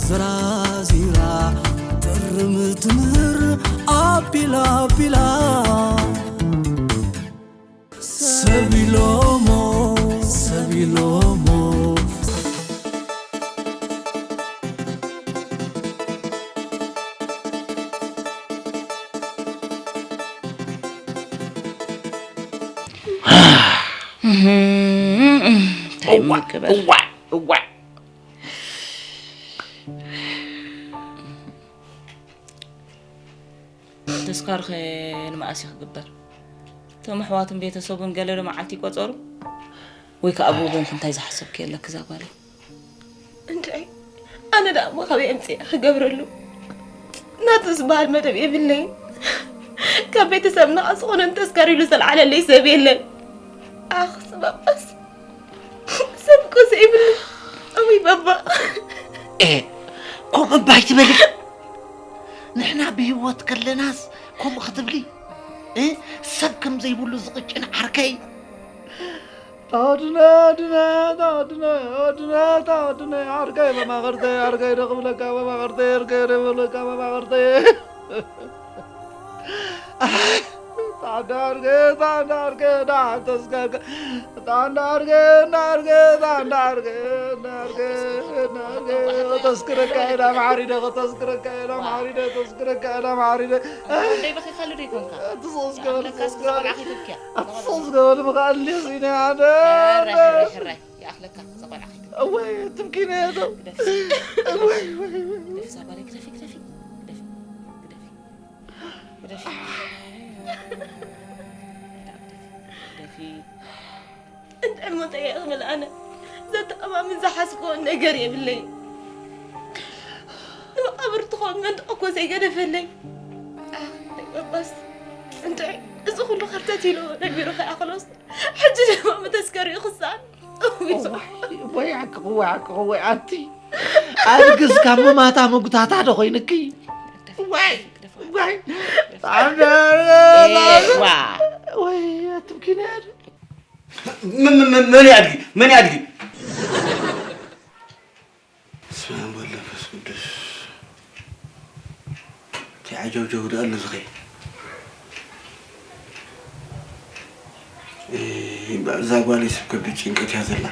ዝራዚራ ትርም ትምህር ኣቢላ ኣቢላ ሰብ ኢሎሞ ሰብ ኢሎሞ እንታይ እሞ ክበል? እዋ እዋ ተስካርኸ ንመኣስ እዩ ክግበር? እቶም ኣሕዋትን ቤተሰቡን ገለ ዶ መዓልቲ ይቆጸሩ? ወይ ከኣ ብወገንኪ እንታይ ዝሓሰብኪ ኣለኪ እዛ ጓለይ? እንታይ ኣነ ደኣ እሞ ካበይ ኣምፅእ ክገብረሉ? ናቱ ዝበሃል መደብ የብለይን። ካብ ቤተሰብና ዝኾነ ተስካር ኢሉ ዝተልዓለለይ ሰብ የለን። ኣኽ ስባባስ ሰብ እኮ ዘይብሉ። እውይ ባባ። ኤ ከምኡ እባ ኣይትበሊ። ንሕና ብህይወት ከለናስ ከምኡ ክትብሊ እ ሰብ ከም ዘይብሉ ዝቕጭን ዓርከይ። ኣድነ ኣድነ ኣድነ ኣድነ ኣድነ ዓርከይ መማኸርተይ ዓርከይ ደኽብለካ መማኸርተይ ዓርከይ ደኽብለካ መማኸርተይ። ጣንዳ ዓርከይ ጣንዳ ዓርከይ ዳሓን ተስከርከ ጣንዳ ዓርከይ እንዳ ዓርከይ ጣንዳ ዓርከይ እንዳ ዓርከይ እንዳ ዓርከይ ከተስክረካ ኢና ማሓሪደ ከተስክረካ ኢና ማሓሪደ ተስክረካ ኢና ማሓሪደ። እንደይ በኺኻሉ ዶ ይኮንካ? ትስቕስ ገበል ለካስ ትስቕስ ገበል ቆልዓ ከይተብክያ ኣትስቕስ ገበል ምኻል እንዴስ ኢነ ኣነ ሕራይ ሕራይ ሕራይ ይኣኽለካ እዛ ቆልዓ ከይተብክያ። እወይ ትብኪነ ዶ ግደፍ እወይ ወይ ወይ ግደፍ እዛ ጓለይ ግደፊ ግደፊ ግደፊ ግደፊ ግደፊ ግደፊ ግደፊ እንታይ እሞ እንታይ እየ ክብል ኣነ ዘተኣማምን ዝሓስብዎ ነገር የብለይ። ንመቓብር ትኸውን መንደቕ እኮ ዘይገደፈለይ። ኣህ፣ ናይ ባባስ እንታይ እዚ ኩሉ ከርተት ኢሉ ነቢሩ ከይኣኽሎስ ሕጂ ድማ መተስከሪኡ ክሳን። እዋይ፣ እዋይ፣ ሓቅኺ፣ እዋይ፣ ሓቅኺ፣ እዋይ፣ ኣቲ ኣድግስ ካብ መማታ መጉታታ ዶ ኮይንኪ? እዋይ፣ እዋይ፣ ጣዕመ፣ ኤ፣ ዋ። ወይ፣ ኣትብኪ ነር። ም-፣ ም-፣ ም-፣ መን ያድጊ? መን ያድጊ? በስመ አብ ወወልድ ወመንፈስ ቅዱስ። እንታይ ዓጀውጀው ደኣ ኣሎ ዝኸይ? እ፣ እዛ ጓለይ ሰብ ከቢድ ጭንቀት እያ ዘላ።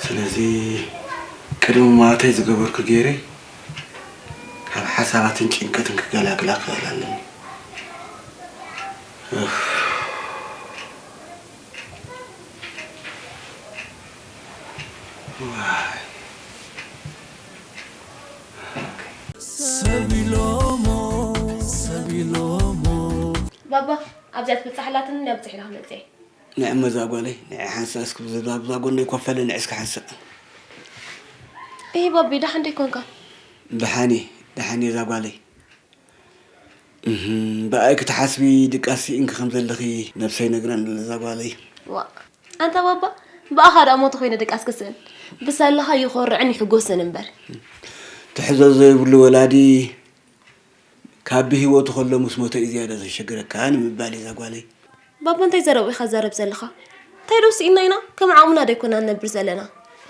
ስለዚ ቅድሚ ሞተይ ዝገበርኩ ገይረ ካብ ሓሳባትን ጭንቀትን ክገላግላ ክኽእል ኣለኒ። እፍ። ዋይ። ሰብ ኢሎሞ፣ ሰብ ኢሎሞ። ባባ፣ ኣብዚኣ ትበጽሕ ኣላትኒ፣ ናብ ብጽሕ ኢላ ክመጽእ እየ። ንዕመ እዛ ጓለይ፣ ንዒ ሓንሳእ እስኪ ብዛ፣ ብዛ ጎነይ ኮፍ በሊ፣ ንዒ እስኪ ሓንሳእ። እሂ ባቢ፣ ደሓን ዶ ኣይኮንካ? ደሓን እየ፣ ደሓን እየ እዛ ጓለይ። እህም፣ ብኣይ ክትሓስቢ ድቃስ ስኢንኪ ከም ዘለኺ ነብሰይ ነግረን ኣሎ እዛ ጓለይ። ዋእ፣ ኣንታ ባባ፣ ብኣኻ ደኣ ሞተ ኮይነ ድቃስ ክስእን። ብሳላኻ ይኾርዕን ይሕጎስን እምበር። ትሕዞ ዘይብሉ ወላዲ ካብ ብህይወቱ ከሎ ምስ ሞተ እዩ ዝያዳ ዘሸግረካ ንምባል እዛ ጓለይ። ባባ እንታይ ዘረባ ኢኻ ትዛረብ ዘለኻ? እንታይ ዶ ስኢንና ኢና? ከም ዓቕምና ዶ ኣይኮናን ንነብር ዘለና?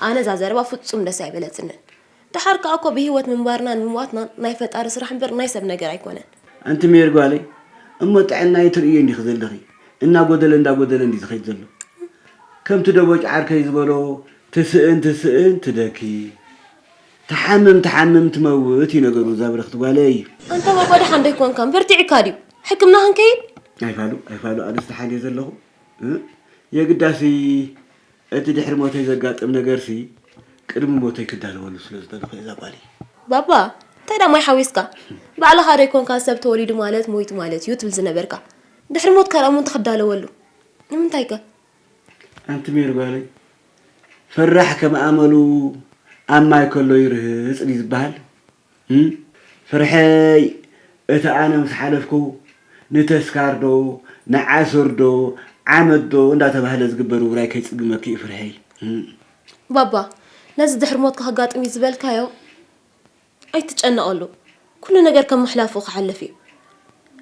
ኣነ እዛ ዘረባ ፍጹም ደስ ኣይበለትንን። ደሓር ከኣ እኮ ብህይወት ምንባርናን ምሟትናን ናይ ፈጣሪ ስራሕ እምበር ናይ ሰብ ነገር ኣይኮነን። ኣንቲ ሜሪ ጓለይ፣ እሞ ጥዕናይ ትርእዮ እንዲኺ ዘለኺ፣ እናጎደለ እንዳጎደለ እንዲ ዝኸይድ ዘሎ። ከምቲ ደቦጭ ዓርከይ ዝበሎ፣ ትስእን ትስእን ትደኪ፣ ትሓምም ትሓምም ትመውት እዩ ነገሩ እዛ ብርኽቲ ጓለይ። ኣንታ ባባ ደሓን ዶ ኣይኮንካን? በርቲዕካ ድዩ? ሕክምና ክንከይድ? ኣይፋሉ፣ ኣይፋሉ፣ ኣነስ ደሓን እየ ዘለኹ። እ? የግዳሲ እቲ ድሕሪ ሞተይ ዘጋጥም ነገርሲ ቅድሚ ሞተይ ክዳለወሉ ስለ ዝደለኹ እየ እዛ ጓለይ። ባባ፣ እንታይ ደኣ ማይ ሓዊስካ? ባዕልኻ ዶ ኣይኮንካ ሰብ ተወሊዱ ማለት ሞይቱ ማለት እዩ ትብል ዝነበርካ? ድሕሪ ሞትካ ደኣ እሞ እንታይ ክዳለወሉ? ንምንታይ ከ? ኣንቲ ሜሪ ጓለይ፣ ፈራሕ ከም ኣመሉ ኣብ ማይ ከሎ ይርህጽ ድዩ ዝበሃል? እም? ፍርሐይ፣ እቲ ኣነ ምስ ሓለፍኩ፣ ንተስካር ዶ፣ ንዓሱር ዶ፣ ዓመት ዶ እንዳተባህለ ዝግበር ውራይ ከይጽግመኪ እዩ ፍርሐይ። እም። ባባ፣ ነዚ ድሕሪ ሞትካ ከጋጥም እዩ ዝበልካዮ ኣይትጨነቐሉ። ኩሉ ነገር ከም ምሕላፉ ክሓልፍ እዩ።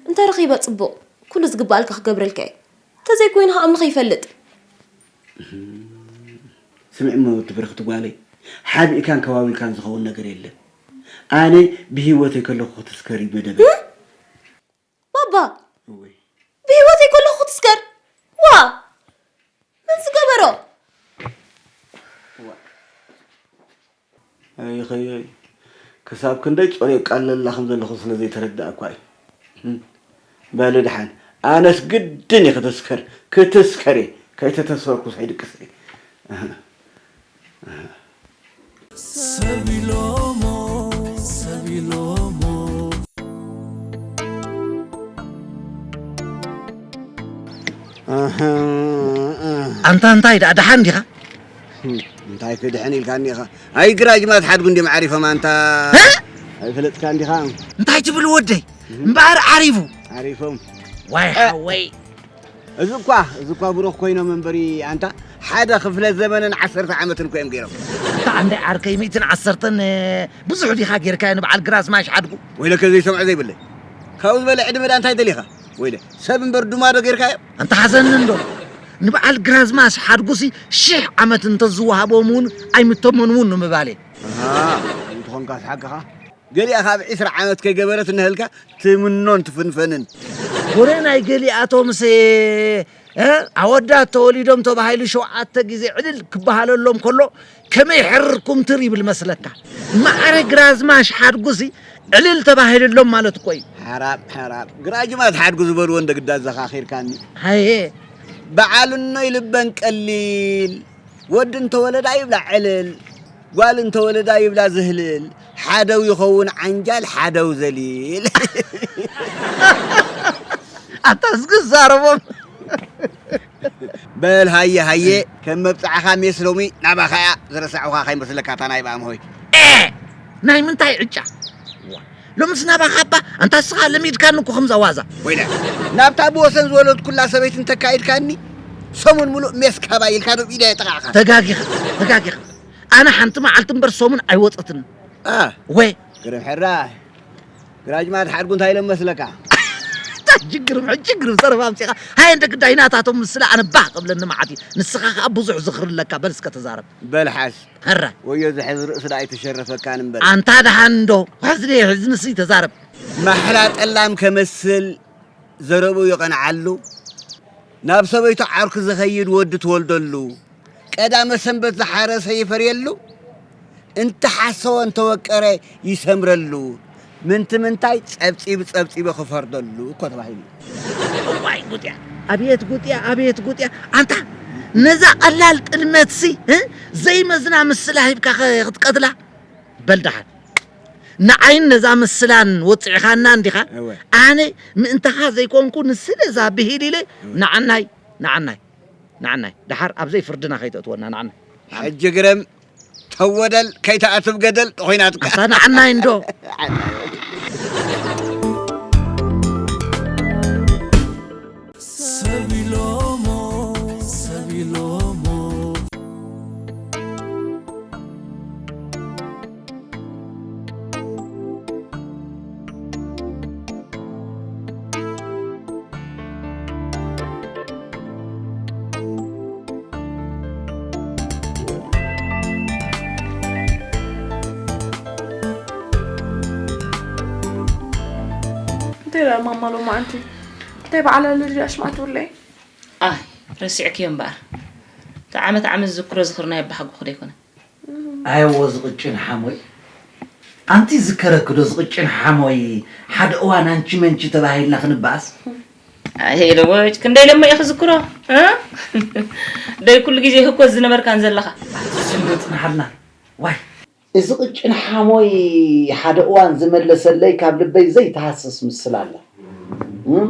እንተ ረኺበ ጽቡቕ፣ ኩሉ ዝግበኣልካ ክገብረልካ እየ። እንተዘይኮይኑ ከኣ ኣምላኽ ይፈልጥ። እም። ስምዒ እሞ ወዲ ብርኽቲ ጓለይ፣ ሓቢእካን ከባቢልካን ዝኸውን ነገር የለን። ኣነ ብህይወተይ ከለኹ ክትስከር እዩ መደበይ። ባባ፣ እወይ። ብህይወተይ ከለኹ ክትስከር? ዋ! መን ዝገበሮ? ኣይኸየይ፣ ክሳብ ክንደይ ጾር የቃልለላ ከም ዘለኹ ስለ ዘይተረዳእኳ እዩ። እም፣ በሊ ደሓን፣ ኣነስ ግድን እየ ክትስከር፣ ክትስከር እየ። ከይተተስከርኩስ ኣይድቅስ እየ። ሰብ ኢሎሞ ሰብ ኢሎሞ ኣንታ እንታይ ደኣ ደሓን ዲኻ? እንታይ ክድሕን ኢልካኒ ኢኻ? ኣይ ግራጅማት ሓድጉ እንዲም ዓሪፎም ኣንታ እ? ኣይፈለጥካን ዲኻ? እንታይ ትብል ወደይ? እምበኣር ዓሪፉ። ዓሪፎም። ዋይ ሓወይ። እዚ እኳ እዚ እኳ ብሩኽ ኮይኖም እምበሪ ኣንታ ሓደ ክፍለ ዘመንን ዓሰርተ ዓመትን እኮ እዮም ገይሮም። ኣንታ ዓንዳይ ዓርከይ ሚእትን ዓሰርተን ብዙሕ ዲኻ ጌርካዮ ንበዓል ግራዝማሽ ሓድጉ? ወይለከ ዘይሰምዖ ዘይብለይ ካብኡ ዝበለ ዕድመ ዳ እንታይ ደሊኻ? ወይለ ሰብ እምበር ዱማ ዶ ጌርካዮ? ኣንታ ሓዘኒ እንዶ ንበዓል ግራዝማሽ ሓድጉሲ ሽሕ ዓመት እንተዝወሃቦም እውን ኣይምተመንውን ንምባል እየ። ኣሃ እንተኾንካስ ሓቅኻ። ገሊኣ ካብ ዒስራ ዓመት ከይገበረት እነሀልካ ትምኖን ትፍንፈንን። ጎረ ናይ ገሊኣቶምስ እ ኣወዳት ተወሊዶም ተባሂሉ ሸውዓተ ግዜ ዕልል ክበሃለሎም ከሎ ከመይ ሕርር ኩምትር ይብል መስለካ። ማዕረ ግራዝማሽ ሓድጉሲ ዕልል ተባሂልሎም ማለት እኮ እዩ። ሓራም ሓራም ግራጅማት ሓድጉ ዝበልዎ እንደ ግዳ ዘኻኺርካኒ። ሃየ በዓል እኖይ ልበን ቀሊል ወዲ እንተወለዳ ይብላ ዕልል ጓል እንተወለዳ ይብላ ዝህልል ሓደው ይኸውን ዓንጃል ሓደው ዘሊል ኣታ ዝግዛረቦም በል ሃየ ሃየ ከም መብፅዓኻ ሜስ ሎሚ ናባኻ እያ ዝረሳዑኻ ከይመስለካ እታ ናይ ብኣምሆይ ናይ ምንታይ ዕጫ ሎምስ ናባኻ እባ ኣንታ እስኻ ለሚድካኒ እኮ ከምዛ ዋዛ ወይለ ናብታ ብወሰን ዝወለድኩላ ሰበይቲ እንተካይድካኒ ሰሙን ሙሉእ ሜስ ካባይ ኢልካ ዶ ኢደ የጥቓዕኻ ተጋጊኻ ተጋጊኻ ኣነ ሓንቲ መዓልቲ እምበር ሰሙን ኣይወፀትኒ ኣ ወይ ግርም ሕራይ ግራጅማት ሓድጉ እንታይ ኢሎም መስለካ ጅግርም ሕጂ ግርም ዘረባ ኣምፂኻ ሃየ እንደ ግዳይ ናታቶም ምስላ ኣነ ባህ ክብለኒ መዓት እዩ ንስኻ ከዓ ብዙሕ ዝኽሪ ኣለካ በል እስከ ተዛረብ በልሓስ ሕራይ ወዮ ዝሕዝ ርእሲ ደኣ ኣይተሸረፈካን እምበር ኣንታ ደሓን እንዶ ሕዝኒ ሕዝንሲ ተዛረብ ማሕላ ጠላም ከመስል ዘረብኡ ይቐንዓሉ ናብ ሰበይቱ ዓርኩ ዝኸይድ ወዲ ትወልደሉ ቀዳመ ሰንበት ዝሓረሰ ይፈርየሉ እንተሓሰወ እንተወቀረ ይሰምረሉ ምንቲ ምንታይ ጸብጺብ ጸብጺበ ክፈርደሉ እኮ ተባሂሉ። እዋይ ጉጥያ ኣቤት ጉጥያ ኣቤት ጉጥያ ኣንታ ነዛ ቀላል ጥልመትሲ ዘይመዝና ምስላ ሂብካ ክትቀትላ በል ደሓን ንዓይን ነዛ ምስላን ወፂዕኻና እንዲኻ ኣነ ምእንታኻ ዘይኮንኩ ንስለ እዛ ብሂል ኢለ ንዓናይ ንዓናይ ንዓናይ ደሓር ኣብዘይ ፍርድና ከይተእትወና ንዓናይ ሕጂ ግረም ተወደል ከይተኣትብ ገደል ኮይናትካ ኣታ ንዓናይ እንዶ ሰብ ኢሎሞ ሰብ ኢሎሞ እንታይ ደኣ ማማ ሎማዓንቲ እንታይ በዓል ኣሎ ድዩ ኣሽማዕ ትብለይ? ኣይ ረሲዕክዮ እምበኣር እቲ ዓመት ዓመት ዝዝክሮ ዝኽሪ ናይ ኣባሓጎኺ ዶ ኣይኮነን? ኣየወ ዝቕጭን ሓሞይ ኣንቲ ዝከረኪ ዶ ዝቕጭን ሓሞይ ሓደ እዋን ኣንቺ መንቺ ተባሂልና ክንበኣስ ኣይ ለወጭ ክንደይ ለሞ ኢኺ ዝክሮ እ ደይ ኩሉ ግዜ ህኮት ዝነበርካን ዘለኻ ኣቲ ስንዶ ጽንሓልና ዋይ እዚ ቅጭን ሓሞይ ሓደ እዋን ዝመለሰለይ ካብ ልበይ ዘይትሃስስ ምስላ ኣላ። እም?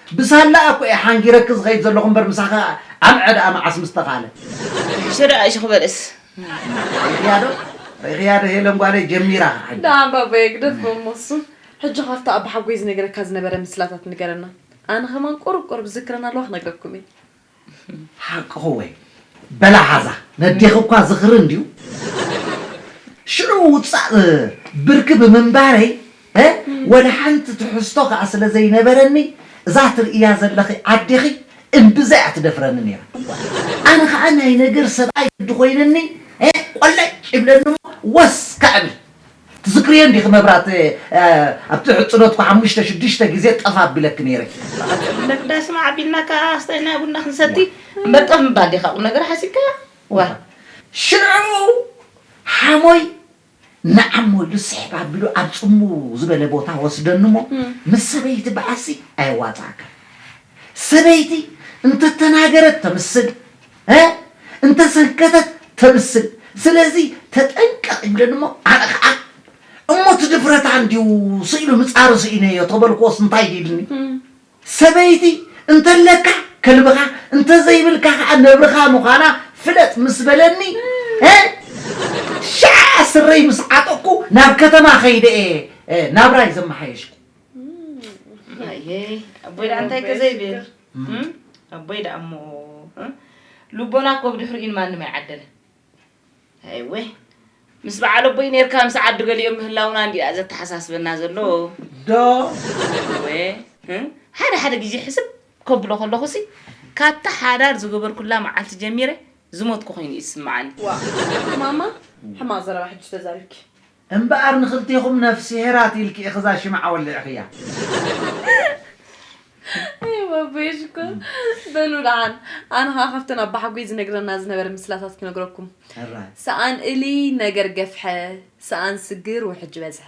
ብሳላ እኮ እየ ሓንጊረኪ ዝኸይድ ዘለኹ እምበር ምሳኻ ኣምዐ ደኣ መዓስ ምስ ተኻለ። ሕሾ ደኣ እሽኹ በልስ። ሪእኽያ ዶ? ሪእኽያ ዶ ሄለን ጓለይ ጀሚራ። ደኣ ኣንባበየ ግደፎ እሞ እሱ ሕጂ ካብቲ ኣባሓጎይ ዝነግረካ ዝነበረ ምስላታት ንገረና። ኣነ ከማን ቁሩብ ቁሩብ ዝዝክረን ኣለዋ ክነግረኩም እየ። ሓቅኺ ወይ በላ ሓዛ ነዴኺ እኳ ዝኽሪ እንድዩ ሽዑ ውፃእ ብርኪ ብምንባረይ እ ወላ ሓንቲ ትሕዝቶ ከዓ ስለ ዘይነበረኒ እዛ ትርእያ ዘለኺ ኣዴኺ እምብዛ እያ ትደፍረኒ ነይራ። ኣነ ኸዓ ናይ ነገር ሰብኣይ ግዲ ኮይነኒ፣ እ፣ ቆለጭ ይብለኒ እሞ ወስ ከዕብል። ትዝክርዮ እንዲኺ መብራት፣ እ፣ ኣብቲ ሕጽኖትኩ ሓሙሽተ ሽዱሽተ ግዜ ጠፍ ኣቢለኪ ነይረ። ብለክ ዳስማ ዓቢልና ከኣ ኣስተይና ቡና ክንሰቲ እምበር ጠፍ ምባል ዲኻ ቁም ነገር ሓሲብካ? ዋ። ሽዑ ሓሞይ ንዓሞ ኢሉ ስሕብ ኣቢሉ ኣብ ጽምው ዝበለ ቦታ ወስደኒ እሞ፣ ምስ ሰበይቲ በኣሲ ኣየዋጽኣካን። ሰበይቲ እንተተናገረት ተምስል፣ እ? እንተሰንከተት ተምስል። ስለዚ ተጠንቀቕ ይብለኒ እሞ፣ ኣነ ኸዓ፣ እሞ እቲ ድፍረታ እንድዩ ስኢሉ ምጻሩ ስኢነዮ ተበልክዎስ እንታይ ድዩ ኢልኒ? ሰበይቲ እንተለካ ከልብኻ፣ እንተዘይብልካ ኸዓ ነብርኻ ምዃና ፍለጥ ምስ በለኒ፣ እ? ሻዕ ስረይ ምስ ዓጠቕኩ ናብ ከተማ ኸይደ እየ፣ እ፣ ናብራይ ዘመሓየሽኩ። ኣየይ፣ ኣቦይ ደኣ እንታይ ከ ዘይብል? እም? ኣቦይ ደኣ እሞ፣ እ? ልቦና እኮ ብድሕሪኡ ንማንም ኣይዓደለን። ኣይወ፣ ምስ በዓል ኣቦይ ኔርካ ምስ ዓዲ ገሊኦም ምህላውና እንዲኣ ዘተሓሳስበና ዘሎ። ዶ? ወ፣ እ? ሓደ ሓደ ግዜ ሕስብ ከብሎ ከለኹሲ፣ ካብታ ሓዳር ዝገበርኩላ መዓልቲ ጀሚረ ዝሞትኩ ኮይኑ እዩ ዝስምዓኒ። ዋ፣ ኣቲ ማማ፣ ሕማቕ ዘረባ ሕጂ ተዛሪብኪ። እምበኣር ንኽልቴኹም ነፍስሄራት ኢልኪ ኢኺ እዛ ሽምዓ ወሊዕኽያ። ኣይ፣ ባቦየ ሽኮር። በሉ ደሓን፣ ኣነ ኸዓ ካብተን ኣባሓጎይ ዝነግረና ዝነበረ ምስላታት ክነግረኩም። ሕራይ። ሰኣን እሊ ነገር ገፍሐ፣ ሰኣን ስግር ውሕጅ በዝሐ።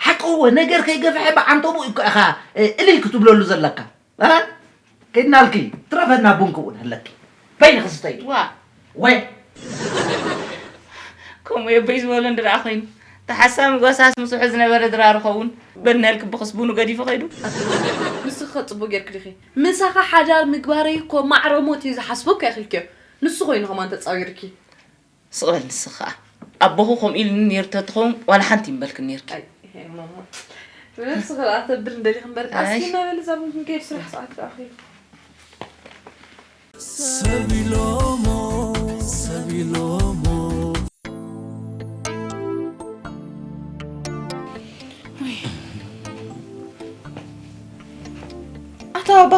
ሓቂ እወ፣ ነገር ከይገፍሐ ብዓንተቦኡ እኮ ኢኻ፣ እ፣ እልል ክትብለሉ ዘለካ። እ? ከይድናልኪ፣ ትረፈና ቡን ክውን ኣለኪ። በይንኺ ስተይ። ዋ። ወይ። ከምኡ የቦይ ዝበሎ እንድርኣ ኮይኑ፣ እቲ ሓሳሚ ጓሳስ ምስ ውሑድ ዝነበረ ድራር ኸውን፣ በል ናልኪ ብኽስ ቡኑ ገዲፉ ኸይዱ። ንስኺ ኸ ጽቡቕ ጌርኪ ዲኺ? ምሳኻ ሓዳር ምግባረይ እኮ ማዕረ ሞት እዩ ዝሓስቦ እኮ ኢኺልክዮ። ንሱ ኾይኑ ኸማን ተጻዊርኪ። ስቕ በል ንስኺ ኸኣ። ኣቦኹ ከምኡ ኢሉኒ ነይሩ ተትኸውን ዋላ ሓንቲ ይምበልክን ነይርኪ። ኣይ፣ ማማ። ብነብስኺ ደኣ ተብር እንደሊኺ እምበር፣ ኣይ። ኣስኪ እናበሊ እዛ ቡን ክንከይድ ስራሕ ሰዓት ደኣ ኣኺሉ። ሰብ ኢሎሞ፣ ሰብ ኢሎሞ። ኣታ ባባ፣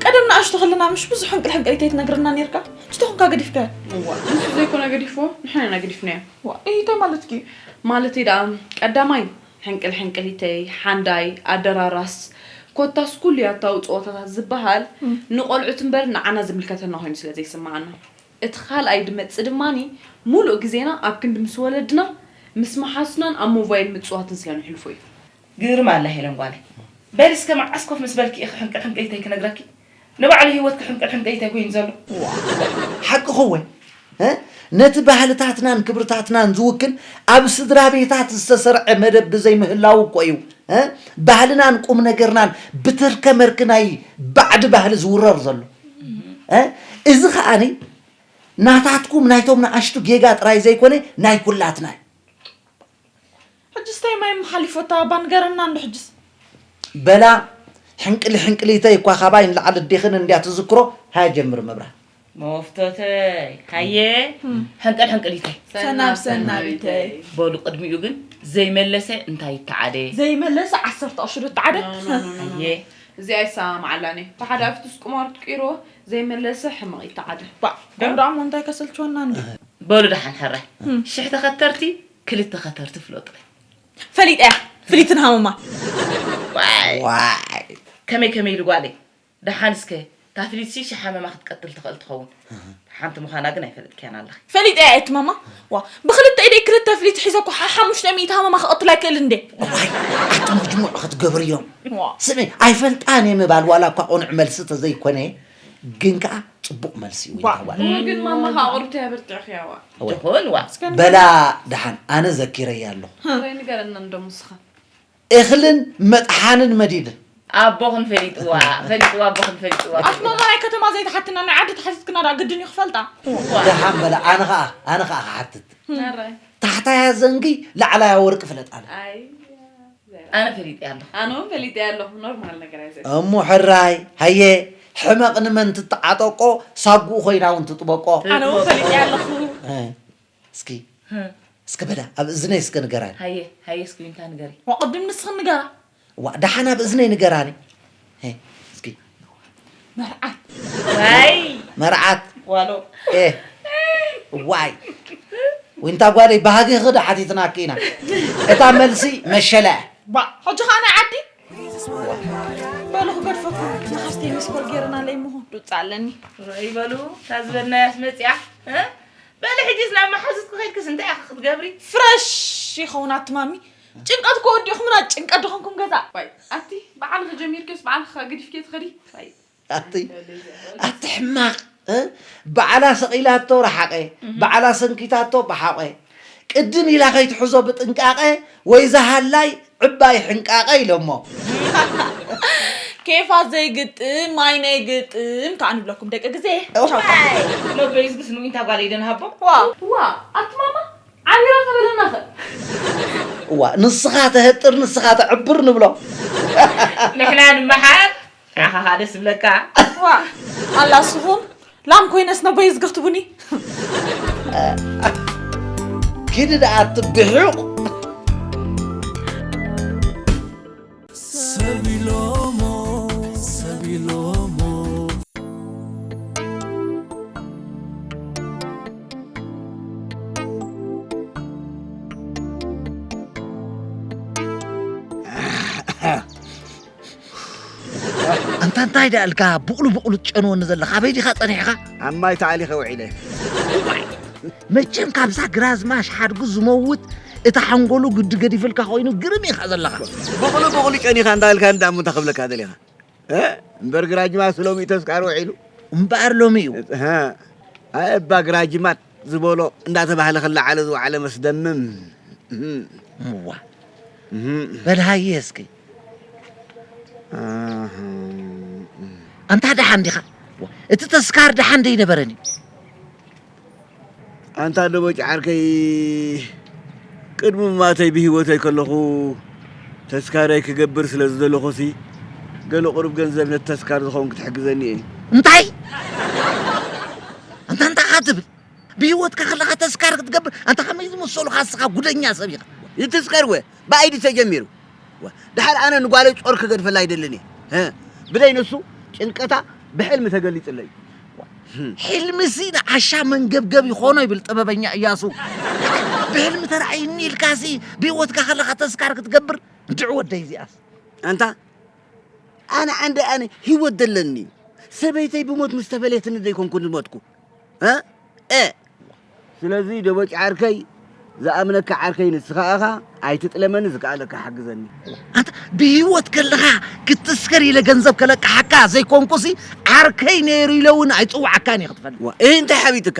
ቀደም ንኣሽቱ ከለና ምሽ ብዙሕ ሕንቅል ሕንቅሊተይ ትነግረና ነይርካ? ሕጂ ተኾንካ ገዲፍካዮ? እዋ፣ ንሱ ዘይኮነ ገዲፍዎ፣ ንሕና ኢና ገዲፍናዮ። ዋ፣ እንታይ ማለትኪ? ማለተይ ደኣ፣ ቀዳማይ ሕንቅል ሕንቅሊተይ፣ ሓንዳይ፣ ኣደራራስ፣ ኮታስ ኩሉ ያታዊ ጸወታታት ዝበሃል እም። ንቆልዑት እምበር ንዓና ዝምልከተና ኮይኑ ስለ ዘይስምዓና። እቲ ካልኣይ ድመጽእ ድማኒ፣ ሙሉእ ግዜና ኣብ ክንዲ ምስ ወለድና፣ ምስ መሓዙትናን ኣብ ሞባይል ምጽዋትን ስለ ነሕልፎ እዩ። ግርም ኣላ ሄለን ጓለይ። በሊ እስከ መዓስ ኮፍ ምስ በልኪ ኢኺ ሕንቅል ሕንቅሊተይ ክነግረኪ? ንባዕሉ ህይወትኪ ሕንቅል ሕንቅሊተይ ኮይኑ ዘሎ። ሓቅኺ እወ። እ? ነቲ ባህልታትናን ክብርታትናን ዝውክል ኣብ ስድራ ቤታት ዝተሰርዐ መደብ ብዘይምህላዉ እኮ እዩ፣ እ? ባህልናን ቁም ነገርናን ብትርከ መርኪ ናይ ባዕዲ ባህሊ ዝውረር ዘሎ። እ? እዚ ኸኣኒ ናታትኩም ናይቶም ንኣሽቱ ጌጋ ጥራይ ዘይኮነ ናይ ኩላትና እዩ። ሕጅስ ታይ ማይ ምሓሊፎታ እባ ንገረና እንዶ ሕጅስ። በላ ሕንቅሊ ሕንቅሊተይ እኳ ካባይ ንላዕሊ ኣዴኽን እንድያ ትዝክሮ። ሃያ ጀምሪ መብርሃ። መፍቶተይ ሃየ። ሕንቅል ሕንቅሊተይ። ሰናብ ሰናቢተይ። በሉ ቅድሚኡ ግን ዘይመለሰ እንታይ ይተዓደ? ዘይመለሰ ዓሰርተ ቅርሺ ዶ ይተዓደ? ሃየ። እዚኣ ይሰማማዓላን እየ። ብሓደ ኣፍትስ ቁማር ትቅይርዎ ዘይመለሰ ሕመቕ ይተዓደ። ባ ደምዳሞ እንታይ ከሰልችወና እንዲ። በሉ ደሓን ሕራይ። ሽሕ ተኸተርቲ ክልተ ኸተርቲ ፍለጡ። ፈሊጠያ ፍሊትን ሃመማ። ዋይ። ዋይ። ከመይ ከመይ ኢሉ ጓለይ? ደሓን እስከ እታ ፍሊትሲ ሽሕ ሃመማ ክትቀትል ትኽእል ትኸውን። ሓንቲ ምዃና ግን ኣይፈለጥክያን ኣለኺ። ፈሊጠያ እየ እቲ ማማ። ዋ ብኽልተ ኢደይ ክልተ ፍሊት ሒዘ እኮ ሓ- ሓሙሽተ ሚእቲ ሃመማ ክቐትል ኣይክእል እንዴ። ዋይ ኣቲ መጅሙዕ ክትገብርዮም። ዋ ስሚ ኣይፈልጣን እየ ምባል ዋላ እኳ ቁኑዕ መልሲ ተዘይኮነ ግን ከዓ ፅቡቕ መልሲ እዩ ዋ። ይባል። እሞ ግን ማማ ከዓ ቁርብቲ ኣበርቲዕኽያ ዋ። እወ። ትኹን ዋ። እስከ በላ ንገረና። ደሓን ኣነ ዘኪረያ ኣለኹ። ወይ ንገረና እንዶ ምስኻ። እኽልን መጥሓንን መዲድ። ኣቦኽን ፈሊጥዋ ፈሊጥዋ ኣቦኽን ፈሊጥዋ ኣቲ ማማ ናይ ከተማ ዘይተሓትና ናይ ዓዲ ተሓቲትክና ደኣ ግድን እዩ ክፈልጣ። ደሓን በላ ኣነ ከዓ ኣነ ከዓ ክሓትት። ኣረ። ታሕታያ ዘንጊ ላዕላያ ወርቂ ፍለጥ ኣለ። ኣይ ኣነ ፈሊጠ ኣለኹ። ኣነ እውን ፈሊጠ ኣለኹ። ኖርማል ነገር ኣይዘ። እሞ ሕራይ ሃየ ሕመቕ ንመን ትተዓጠቆ ሳጉኡ ኮይና እውን ትጥበቆ። ኣነ እውን ፈሊጠ ኣለኹ። እ፣ እስኪ እስኪ በላ ኣብ እዝነይ እስከ ንገራኒ። ሃየ ሃየ እስኪ ዊንታ ንገሪ። ዋ ቅድም ንስኺ ንገራ። ዋ ደሓን ኣብ እዝነይ ንገራኒ። ሄ እስኪ መርዓት። ዋይ። መርዓት። ዋሎ። ኤ። ዋይ። ዊንታ ጓለይ፣ ባህጊ ክዶ ሓቲትናኪ ኢና። እታ መልሲ መሸለ። ባ፣ ሕጂ ኸኣ ናይ ዓዲ? በሉ ክገድፈኩም። ንኻስተይ ሚስኮል ገይርና ለይ ምኹን። ዱጻ ኣለኒ። ራይ በሉ፣ እታ ዝበልናያስ መጽያ። እ? በሊ ሕጂስ ናብ መሓዙትኪ ከይድክስ እንታይ ኢኺ ክትገብሪ? ፍረሽ ይኸውን ኣትማሚ። ጭንቀት እኮ ወዲኹምና ጭንቀት ድኾንኩም ገዛ። ዋይ፣ ኣቲ በዓልኺ ጀሚርክስ በዓልኺ ግዲፍኪ ትኸዲ? ዋይ። ኣቲ፣ ኣቲ ሕማቕ፣ እ? በዓላ ሰቒላቶ ረሓቐ፣ በዓላ ሰንኪታቶ በሓቐ። ቅድም ኢላ ከይትሕዞ ብጥንቃቐ፣ ወይ ዝሃላይ ዕባይ ሕንቃቐ ኢሎሞ። ኬፋ ዘይግጥም፣ ማይ ናይ ግጥም፣ ከኣ ንብለኩም ደቂ ግዜ። ቻው። ዋይ! ሎበይ ዝግስ ንዊንታ ጓል ኢደን ሃቦ። ዋ! ዋ! ኣቲ ማማ፣ ዓሚራ ተበለናኸ። እዋ፣ ንስኻ ተህጥር፣ ንስኻ ተዕብር ንብሎ። ንሕና ንመሓር፣ ንዓኻ ኸኣ ደስ ዝብለካ። ዋ፣ ኣላ ስኹም፣ ላም ኮይነስ ነቦይ ዝገኽትቡኒ። ኪዲ ደኣ ትብሕቕ። ሰቢሎሞ፣ ሰቢሎሞ። ኣንታ እንታይ ደኣ ኢልካ ብቕሉ ብቕሉ ትጨንወኒ ዘለኻ? ኣበይ ዲኻ ጸኒሕኻ? ኣብ ማይ ተኣሊኸ ውዒለ። መቸም ካብዛ ግራዝማሽ ሓድጉ ዝመውት እታ ሓንጎሉ ግዲ ገዲፍልካ ኮይኑ ግርም ኢኻ ዘለኻ። ብቕሉ ብቕሉ ጨኒኻ እንዳበልካ እንዳ እሞ እንታይ ክብለካ ደሊኻ? እ? እምበር ግራጅማት ሎሚ ተስካር ውዒሉ። እምበኣር ሎሚ እዩ። እህ፣ ኣይ እባ ግራጅማት ዝበሎ እንዳተባህለ ክለዓለ ዝወዓለ መስደምም። እህ። እዋ። እህ። በል ሃየ እስኪ። ኣህ። ኣንታ ደሓን ዲኻ? ዋ፣ እቲ ተስካር ደሓን ደይነበረን እዩ። ኣንታ ደቦጭ ዓርከይ፣ ቅድሚ ምማተይ ብህይወተይ ከለኹ ተስካረይ ክገብር ስለ ዝደለኹሲ፣ ገለ ቁሩብ ገንዘብ ነቲ ተስካር ዝኸውን ክትሕግዘኒ እየ። እንታይ? ኣንታ እንታይ ኢኻ ትብል? ብህይወትካ ከለኻ ተስካር ክትገብር? ኣንታ ከመይ ዝመሰሉኻ እስኻ ጉደኛ ሰብ ኢኻ። ይትስከር ወ፣ ብኣይዲ ተጀሚሩ። ወ፣ ደሓር ኣነ ንጓለይ ጾር ክገድፈላ ኣይደልን እየ። እ፣ ብደይ ንሱ ጭንቀታ ብሕልሚ ተገሊጽለይ። ሕልምሲ ንዓሻ መንገብገብ ይኾኖ ይብል ጥበበኛ እያሱ። ብሕልሚ ተራእይኒ ኢልካሲ ብህይወትካ ከለኻ ተስካር ክትገብር? እንድዒ ወደይ እዚኣስ። ኣንታ ኣነ ዓንደ ኣነ ህይወት ደለኒ። ሰበይተይ ብሞት ምስ ተፈለየትኒ ዘይኮንኩ ዝሞትኩ። እ? እ። ስለዚ ደቦጭ ዓርከይ፣ ዝኣምነካ ዓርከይ ንስኻ ኢኻ፣ ኣይትጥለመኒ፣ ዝከኣለካ ሓግዘኒ። ኣንታ ብህይወት ከለኻ ክትስከር ኢለ ገንዘብ ከለቅሓካ ዘይኮንኩሲ፣ ዓርከይ ነይሩ ኢለ እውን ኣይጽውዓካን እየ ክትፈልጥ። ዋ፣ እህ፣ እንታይ ሓቢጥካ?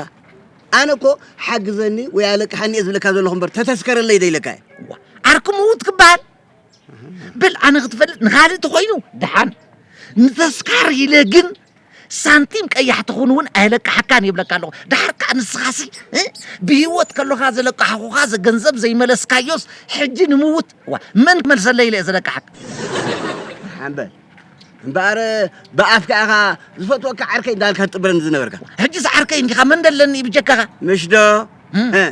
ኣነ እኮ ሓግዘኒ ወይ ኣለቅሓኒ እየ ዝብለካ ዘለኹ እምበር፣ ተተስከረለይ ደይለካ እየ። ዋ፣ ዓርኪ ምዉት ክበሃል? በል ኣነ ክትፈልጥ ንኻልእ ተኾይኑ ደሓን። ንተስካር ኢለ ግን ሳንቲም ቀያሕ ትኹን እውን ኣየለቅሓካን ይብለካ ኣለኹ። ደሓር ከኣ ንስኻሲ፣ እ? ብህይወት ከለኻ ዘለቅሓኹኻ ዘ-፣ ገንዘብ ዘይመለስካዮስ ሕጂ ንምውት፣ ዋ፣ መን ክመልሰለይ ኢለ እየ ዘለቅሓካ? ሓንበል። እምበኣር ብኣፍካ ኢኻ ዝፈትወካ ዓርከይ እንዳበልካ ትጥብረኒ ዝነበርካ። ሕጂስ ዓርከይ እንዲኻ፣ መን ደለኒ ብጀካኻ? ምሽ ዶ? እም። እ፣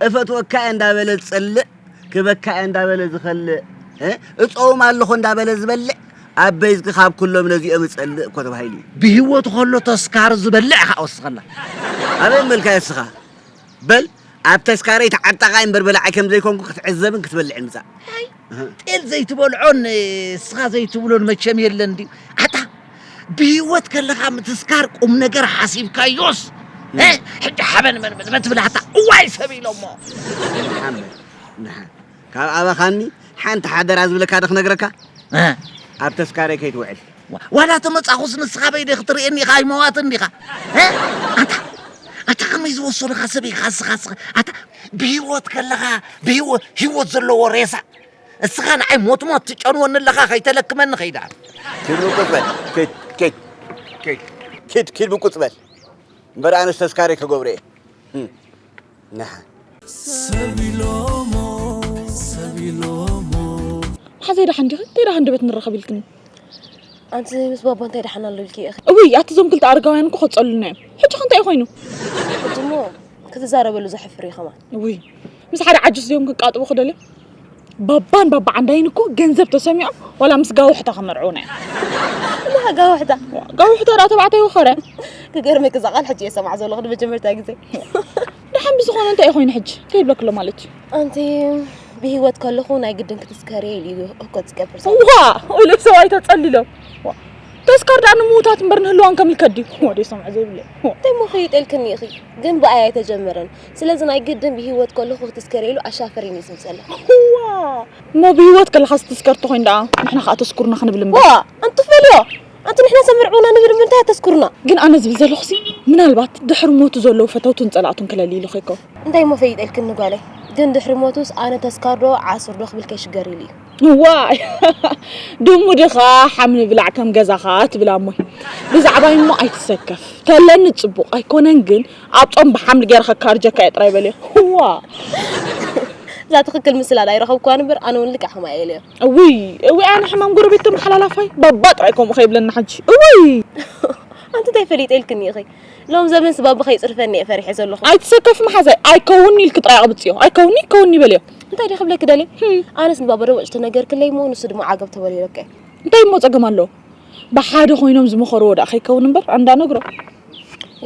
እፈትወካ እየ እንዳበለ ዝጸልእ፣ ክበካ እየ እንዳበለ ዝኸልእ፣ እ፣ እጸውም ኣለኹ እንዳበለ ዝበልዕ፣ ኣበይዝኪ ካብ ኩሎም ነዚኦም እጸልእ እኮ ተባሂሉ እዩ። ብህይወቱ ከሎ ተስካሩ ዝበልዕ ኢኻ ወስኸላ። ኣበይ መልካ እስኻ? በል፣ ኣብ ተስካረይ ተዓጣቓይ እምበር በላዓይ ከም ዘይኮንኩ ክትዕዘብን ክትበልዕን ምጻእ። ኣይ፣ እህ። ጤል ዘይትበልዖን፣ እስኻ ዘይትብሎን መቸም የለን ድዩ? ኣታ፣ ብህይወት ከለኻ ምትስካር ቁም ነገር ሓሲብካዮስ፣ እም። እ፣ ሕጂ ሓበን መን መን መን ትብል ኣታ፣ እዋይ ሰብ ኢሎሞ። ንሓመድ፣ ንሓ-፣ ካብ ኣባኻኒ ሓንቲ ሓደራ ዝብለካ ዶ ክነግረካ? እ። ኣብ ተስካረይ ከይትውዕል። ዋ-፣ ዋላ ተመጻኹስ ንስኻ በይደ ክትርእየኒ ኢኻ ኣይመዋትን ዲኻ? እ? ኣታ፣ ኣታ ከመይ ዝወሰዱኻ ሰብ ኢኻ እስኻ፣ እስኻ? ኣታ ብህይወት ከለኻ፣ ብህይወት፣ ህይወት ዘለዎ ሬሳ። እስኻ ንዓይ ሞት ሞት ትጨንወኒ ኣለኻ፣ ከይተለክመኒ ከይዳ። ኪድ ምቁጽ በል። ኪድ፣ ኪድ። ኪድ። ኪድ፣ ኪድ ምቁጽ በል። እምበር ኣነስ ተስካረይ ክገብሮ እየ። ህም። ንሓ። ሰብ ኢሎሞ፣ ሰብ ኢሎሞ። ሓዘይ ደሓን ዲኺ? እንታይ ደኣ ሃንደበት ንራኸብ ኢልክኒ? ኣንቲ ምስ ባባ እንታይ ደሓን ኣሎ ኢልኪ ኢኺ? እውይ፣ ኣቲ እዞም ክልተ ኣረጋውያን እኮ ከጸሉልና እዮም። ሕጂ ከ እንታይ ኮይኑ? ሕጂ እሞ ክትዛረበሉ ዘሕፍር እዩ ከማን። እውይ፣ ምስ ሓደ ዓጁስ እዮም ክቃጥቡ ክደልዮም? ባባን ባባ ዓንዳይን እኮ ገንዘብ ተሰሚዖም ዋላ ምስ ጋውሕታ ከመርዕውና እዮም። ጋውሕታ። ጋውሕታ ደኣ ተባዕታይ ወኸረ። ክገርመኪ እዛ ቃል ሕጂ እየ ሰማዕ ዘለኹ ንመጀመርታ ግዜ። ደሓን ብዝኾነ እንታይ ኮይኑ ሕጂ ከይብለክሎ ማለት እዩ። ኣንቲ ብህይወት ከለኹ ናይ ግድን ክትስከሪ ኢሉ እዩ እኮ ዝገብር ሰብ። ዋ ኢሉ ሰብኣይ ተጸሊሎም። ተስካር ደኣ ንምውታት እምበር ንህልዋን ከም ኢልከ ድዩ ወደ ሰምዖ ዘይብለ። እንታይ እሞ ከይጠልክኒ ኢኺ? ግን ብኣይ ኣይተጀመረን። ስለዚ ናይ ግድን ብህይወት ከለኹ ክትስከሪ ኢሉ ኣሻፈሪኒ ዝብል ዘሎ። ዋ እሞ ብህይወት ከለኻ ስትስከር ተኾይኑ ደኣ ንሕና ከዓ ተስኩርና ክንብል እምበር። ዋ ኣንቱፈልዮ ኣንቱ ንሕና ሰብ ምርዑና ንብል ምንታይ ኣተስኩርና? ግን ኣነ ዝብል ዘለኹሲ ምናልባት ድሕሪ ሞቱ ዘለዉ ፈተውቱን ጸላእቱን ክለሊ ኢሉ ኸይከው። እንታይ እሞ ፈይጠልክኒ ጓለይ? ግን ድሕሪ ሞቱስ ኣነ ተስካርዶ ዓሱርዶ ክብል ከይሽገር ኢሉ እዩ። ዋይ ድሙ ድኻ ሓምሊ ብላዕ ከም ገዛኻ ትብል ኣሞይ። ብዛዕባይ እሞ ኣይትሰከፍ ተለኒ ጽቡቕ ኣይኮነን ግን ኣብ ጾም ብሓምሊ ገይረ ከካርጀካ እየ ጥራይ በልዮ። ዋ እዛ ትኽክል ምስላ ኣይረኸብኳን እምበር ኣነ እውን ልክዕ ከምኣ እየ ኢለዮ። እውይ እውይ ኣነ ሕማም ጎረቤት ተመሓላላፋይ ባባ ጥራይ ከምኡ ከይብለኒ ሓጂ እውይ። ኣንቲ እንታይ ፈሊጠ ኢልክኒ ኢኺ? ሎም ዘበን ስባብ ከይፅርፈኒ እየ ፈሪሐ ዘለኹ። ኣይትሰከፊ መሓዛይ ኣይከውን ኢልኪ ጥራይ ኣቕብፅዮ ኣይከውኒ ይከውኒ በልዮ። እንታይ ድየ ክብለኪ ደልየ? ኣነስ ንባባ ደወጭ ተነገርክለይ እሞ ንሱ ድማ ዓገብ ተበልዮ በቃ። እንታይ እሞ ፀገም ኣለዎ? ብሓደ ኮይኖም ዝመኸርዎ ደኣ ከይከውን እምበር ኣንዳ ነግሮ።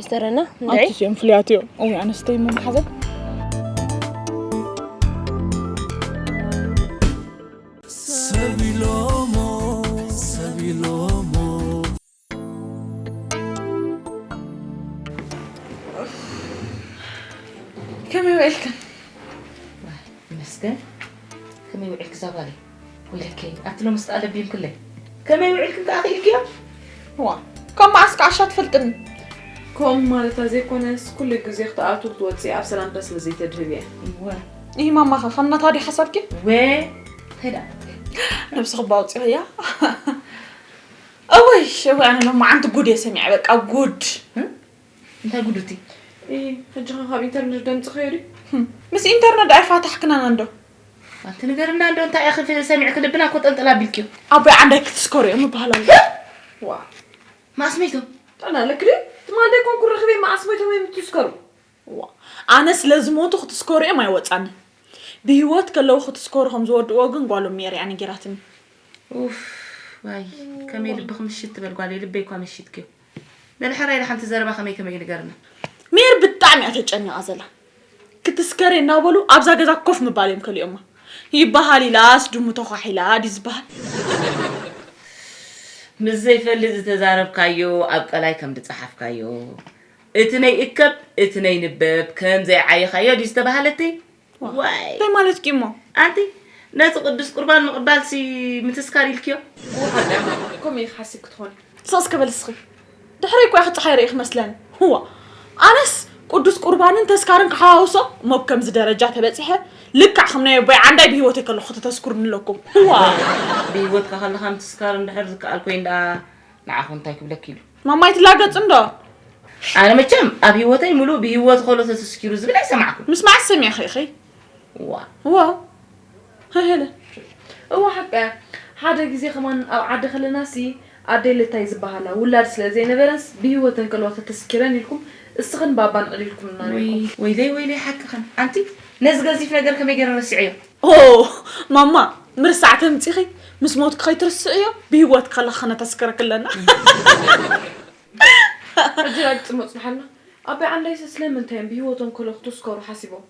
ይስተረና እንድዒ። ኣንቲስ እዮም ፍሉያት እዮም። እውይ ኣነስተይ እሞ መሓዘን። ሰብ ኢሎሞ ሰብ ኢሎሞ ከመይ ውዒልክን? ይመስገን። ከመይ ውዒልክ እዛ ጓለይ? ወይለከይ ኣብቲ ሎምስ ደኣ ለቢምክለይ። ከመይ ውዒልክን ከኣ ክኢልክዮ? ዋ ካብ መዓስ ከዓሻ ትፈልጥኒ? ከምኡ ማለታ ዘይኮነስ ኩሉ ግዜ ክትኣትው ክትወፅኢ ኣብ ሰላምታ ስለ ዘይተድህብያ። እወ። ይህ ማማኸ ከም ናታ ድዩ ሓሳብኪ? ወ እንታይ ደኣ? ነብስኺ ባውፂኽያ? እወይ እወይ ኣነ ሎማዓንቲ ጉድ እየ ሰሚዐ በቃ ጉድ። እንታይ ጉድ እቲ? ኢ፣ ሕጂ ኸ ካብ ኢንተርነት ደምፅኸዮ ድዩ? ምስ ኢንተርነት ደኣ ኣይፋታሕክናን እንዶ። ኣንቲ ንገርና እንዶ እንታይ ኢኺ ሰሚዕኪ ልብና እኮ ጠንጠል ኣቢልክዮ። ኣቦይ ዓንዳይ ክትስከሩ እዮም ምበሃል ኣሎ። ዋ መኣስ መይቶም? ጥዕና ኣለኪ ድዩ? ትማል ደይኮንኩ ረኺበ መኣስ መይቶም እዮም ትስከሩ? ዋ ኣነ ስለ ዝሞቱ ክትስከሩ እዮም ኣይወፃኒ። ብህይወት ከለዉ ክትስከሩ ከም ዝወድእዎ ግን ጓሎም ሜሪ እያ ነጊራትኒ። ኡፍ ዋይ ከመይ ልብኺ ምሽት ትበል ጓለይ ልበይ እኳ መሺትክዮ። በሊ ሕራይ ደሓንቲ ዘረባ ከመይ ከመይ ንገርና። ሜር ብጣዕሚ እያ ተጨኒቓ ዘላ። ክትስከር እናበሉ ኣብዛ ገዛ ኮፍ ምባል እዮም ከሊኦማ። ይበሃል ኢላስ ድሙ ተዃሒላ ድዩ ዝበሃል? ምስ ዘይፈልጥ ዝተዛረብካዮ ኣብ ቀላይ ከም ዝጸሓፍካዮ እቲ ነይ እከብ እቲ ነይ ንበብ ከም ዘይዓየኻዮ ድዩ ዝተባሃለቲ? ዋይ እንታይ ማለት ኪሞ ኣንቲ ነቲ ቅዱስ ቁርባን ምቕባልሲ ምትስካር ኢልክዮ? ከምኡ ኢኺ ሓሲብ ክትኾኒ። ስቕ እስኪ በሊ እስኺ። ድሕረይ እኮ ኢኺ ጸሓይ ርኢኺ መስለኒ። ህዋ ኣነስ ቅዱስ ቁርባንን ተስካርን ክሓዋውሶ እሞ ብከምዚ ደረጃ ተበጺሐ ልክዕ ከም ናይ ኣቦይ ዓንዳይ ብህይወተይ ከለኹ ከተተስኩርኒ ኣለኩም። ህዋ ብህይወትካ ከለኻ ምትስካር እንድሕር ዝከኣል ኮይኑ ደኣ ንዓኹም እንታይ ክብለኪ ኢሉ። ማማይ ትላገጽ እንዶ። ኣነ መቸም ኣብ ህይወተይ ምሉእ ብህይወት ከሎ ተተስኪሩ ዝብል ኣይሰማዕኩን። ምስማዕ ሰሚዕኺ ኢኺ። እዋ። እዋ። ሃይ ሄለ። እዋ ሓቃ ሓደ ግዜ ከማን ኣብ ዓዲ ከለናሲ ኣደይ ለታይ ዝበሃላ ውላድ ስለ ዘይነበረንስ ብህይወተን ከለዋ ተተስኪረን ኢልኩም እስኽን ባባን ዕሊልኩምና ነይርኩም። ወይለይ ወይለይ ሓቅኽን ኣንቲ ነዚ ገዚፍ ነገር ከመይ ገይረ ረሲዐዮ። ኦ ማማ ምርሳዕ ተምፂኺ ምስ ሞትኪ ከይትርስዕዮ ብህይወት ከለኺ ክነተስክረኪ ኣለና። ሕጂ ራድ ፅሞ ፅንሓልና ኣባይ ዓንዳይሰ ስለምንታይ እዮም ብህይወቶም ከሎ ክትስከሩ ሓሲቦም?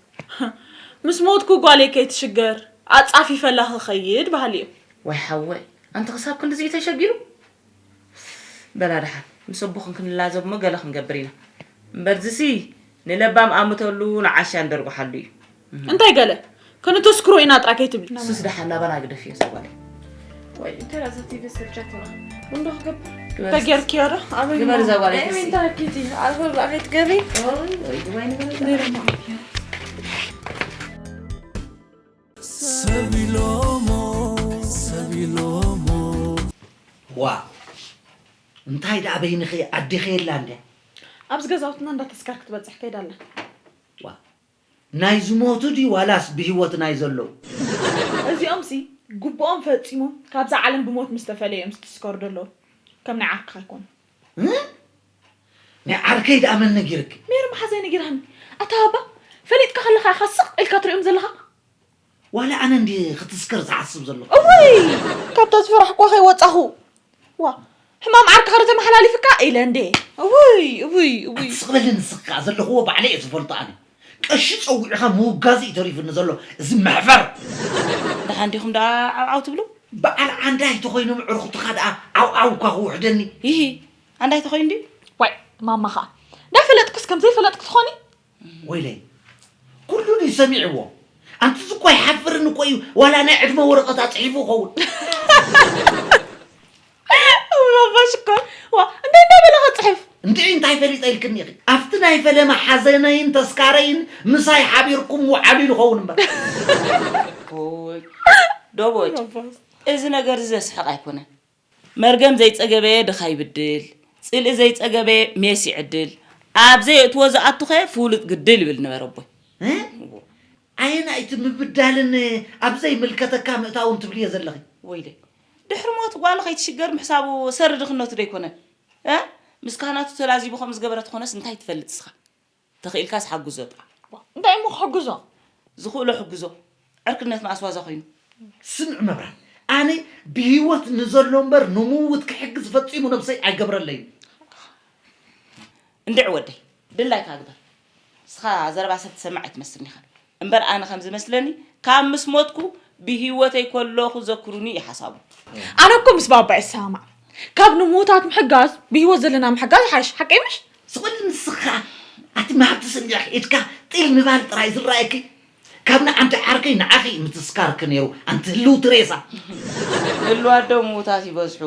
ምስ ሞትኩ ጓለይ ከይትሽገር ኣፃፊፈላ ክኸይድ በሃሊ እዮም። ዋይ ሓወይ ኣንቲ ክሳብ ክንድዚ እዩ ተሸጊሩ? በላ ደሓን ምስ ኣቦኽን ክንላዘብ እሞ ገለ ክንገብር ኢና። እምበር ዝሲ ንለባም ኣምተሉ ንዓሻ እንደርጉሓሉ እዩ። እንታይ ገለ? ከነተስክሮ ኢና ጥራይ ከይትብሊ። ንሱስ ደሓን ናባና ግደፍዮ እዛ ጓለይ። ወይ እንታይ ደኣ እዛ ቲቪ ሰርጃትና? እንዶ ክገብር? እንታይ ጌርክዮ ዶ? ኣበይ ግበር እሞ? እዛ ጓለይ ኤሚ ትሲ። እንታይ ኪቲ? ኣልኮል ዛዕፈይ ትገብሪ? ወይ ወይ ግባይ ንበል እዛ። ሰብ ኢሎሞ ሰብ ኢሎሞ ዋ እንታይ ደኣ በይንኺ ኣዴኺ የላ እንድያ ኣብዚ ገዛውትና እንዳ ተስካር ክትበጽሕ ከይዳ ኣላ ዋ ናይ ዝሞቱ ድዩ ዋላስ ብህይወት ናይ ዘለዉ እዚኦም ሲ ግቡኦም ፈጺሞም ካብዛ ዓለም ብሞት ምስ ተፈለዩ እዮም ዝትስከሩ ዘለዉ ከም ናይ ዓርክኻ ኣይኮኑ እ? ናይ ዓርከይ ደኣ መን ነጊርኪ ሜሪ መሓዛይ ነጊራኒ ኣታ ባባ ፈሊጥካ ከለኻ ኢኻ ስቕ ኢልካ ትሪኦም ዘለኻ ዋላ ኣነ እንዲ ክትስከር ዝሓስብ ዘለኹ እውይ ካብታ ዝፈራሕኳ ከይወጻኹ ዋ ሕማም ዓርክኻ ዶ ተመሓላሊፍካ ኢለ እንዴ? እውይ እውይ እውይ። ኣትስቕበሊ፣ ንስኻ ዘለኽዎ ባዕለይ እየ ዝፈልጦ ኣነ። ቀሺ ጸዊዕኻ ምውጋዝ እዩ ተሪፉኒ ዘሎ፣ እዚ መሕፈር። ደሓን ዲኹም ደኣ ዓውዓው ትብሉ? በዓል ዓንዳይ ተኾይኖም ዕርኹትኻ ደኣ ዓውዓው እኳ ክውሕደኒ። ይሂ፣ ዓንዳይ ተኾይኑ ድዩ? ዋይ፣ ማማ ኸኣ እንዳፈለጥክስ ከም ዘይፈለጥክ ትኾኒ? ወይለይ፣ ኩሉ ድዩ ሰሚዕዎ? ኣንቲ ዝኮ ይሓፍርን እኮ እዩ፣ ዋላ ናይ ዕድመ ወረቐት ኣጽሒፉ ይኸውን። ባባ ሽኮር፣ ዋ፣ እንታይ እንዳበለ ክጽሕፍ? እንድዒ እንታይ ፈሊጠ ኢልክኒ ኢኺ? ኣብቲ ናይ ፈለማ ሓዘነይን ተስካረይን ምሳይ ሓቢርኩም ውዓሉ ኢሉ ኸውን እምበር። ኦይ፣ ዶቦጭ፣ እዚ ነገር እዚ ዘስሕቕ ኣይኮነን። መርገም ዘይጸገበ ድኻ ይብድል፣ ጽልኢ ዘይጸገበ ሜስ ይዕድል፣ ኣብ ዘየእትዎ ዝኣቱኸ ፍሉጥ ግድል ይብል ነበረ ኣቦይ። እ? ኣየናይ እቲ ምብዳልን ኣብ ዘይምልከተካ ምእታውን ትብልዮ ዘለኺ? ወይለይ፣ ድሕሪ ሞት ጓል ከይትሽገር ምሕሳቡ ሰሪ ድኽነቱ ዶ ኣይኮነን? እ? ምስ ካህናቱ ተላዚቡ ከም ዝገበረ ትኾነስ እንታይ ትፈልጥ እስኻ? ተኽኢልካስ ሓግዞ ጥራሕ። እንታይ እሞ ክሕግዞ? ዝኽእሎ ሕግዞ። ዕርክነት መኣስ ዋዛ ኮይኑ። ስምዕ መብራት፣ ኣነ ብህይወት ንዘሎ እምበር ንምውት ክሕግዝ ፈጺሙ ነብሰይ ኣይገብረለይን። እንድዒ ወደይ፣ ድላይካ ግበር። ንስኻ ዘረባ ሰብ ትሰምዕ ኣይትመስልን ኢኻ። እምበር ኣነ ከም ዝመስለኒ፣ ካብ ምስ ሞትኩ ብህይወተይ ከለኹ ዘክሩኒ እዩ ሓሳቡ። ኣነ እኮ ምስ ባባ ይሰማማዕ። ካብ ንምዉታት ምሕጋዝ ብህይወት ዘለና ምሕጋዝ ይሓይሽ። ሓቀይ ምሽ? ስቕ ኢል ንስኻ ኣቲ መሃብቲ ስኒዕኺ ኢድካ ጢል ምባል ጥራይ ዝረኣየኪ። ካብ ንዓንቲ ዓርከይ ንዓኺ እዩ ምትስካርኪ ነይሩ፣ ኣንቲ ህልውቲ ሬሳ። ህሉዋት ዶ ምዉታት ይበዝሑ?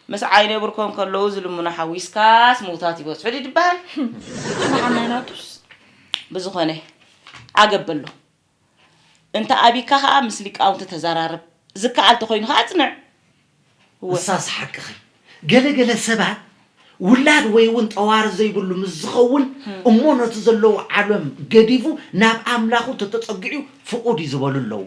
ምስ ዓይነ ብርኮም ከለዉ ዝልምኑ ሓዊስካስ ምዉታት ይበዝሑ ድዩ ዝበሃል? ንዓናይ ናቱስ? ብዝኾነ፣ ዓገብ በሎ። እንተ ኣቢካ ኸኣ ምስ ሊቃውንቲ ተዘራረብ። ዝከኣል ተኾይኑ ኸኣ ጽንዕ። እወ። ንሳስ ሓቅኺ። ገለ ገለ ሰባት ውላድ ወይ እውን ጠዋሪ ዘይብሉ ምስ ዝኸውን፣ እሞ ነቲ ዘለዎ ዓለም ገዲፉ ናብ ኣምላኹ ተተጸጊዑ ፍቑድ እዩ ዝበሉ ኣለዉ።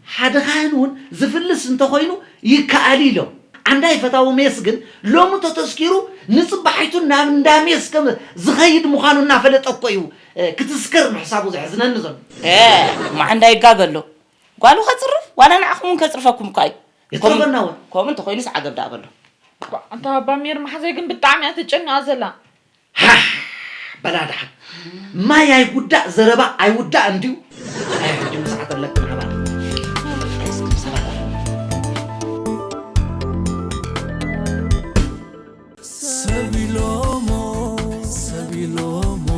ሓደ ካህን እውን ዝፍልስ እንተኾይኑ ይከኣል እዩ ኢሎም። ዓንዳይ ፈታዊ ሜስ ግን ሎሚ ተተስኪሩ ንጽባሒቱ ናብ እንዳ ሜስ ከም ዝኸይድ ምዃኑ እናፈለጠ እኮ እዩ፣ እ፣ ክትስከር ምሕሳቡ ዘሕዝነኒ ዘሎ። እ፣ እሞ ዓንዳይ ይጋገ ኣሎ። ጓሉ ከጽርፍ፣ ዋላ ንዓኹም እውን ከጽርፈኩም እኳ እዩ። የጽርፈና እውን። ከምኡ እንተኾይኑስ ዓገብ ደኣ በሎ። እባ፣ ኣንታ ባባ ሜር መሓዘይ ግን ብጣዕሚ እያ ተጨንቃ ዘላ። ሃህ! በላ ደሓን። ማይ ኣይጉዳእ፣ ዘረባ ኣይውዳእ እንድዩ። ኣይ፣ ሕጂ ምሳሕ ተለቅም ኣባል። ሰቢሎሞ፣ ሰቢሎሞ።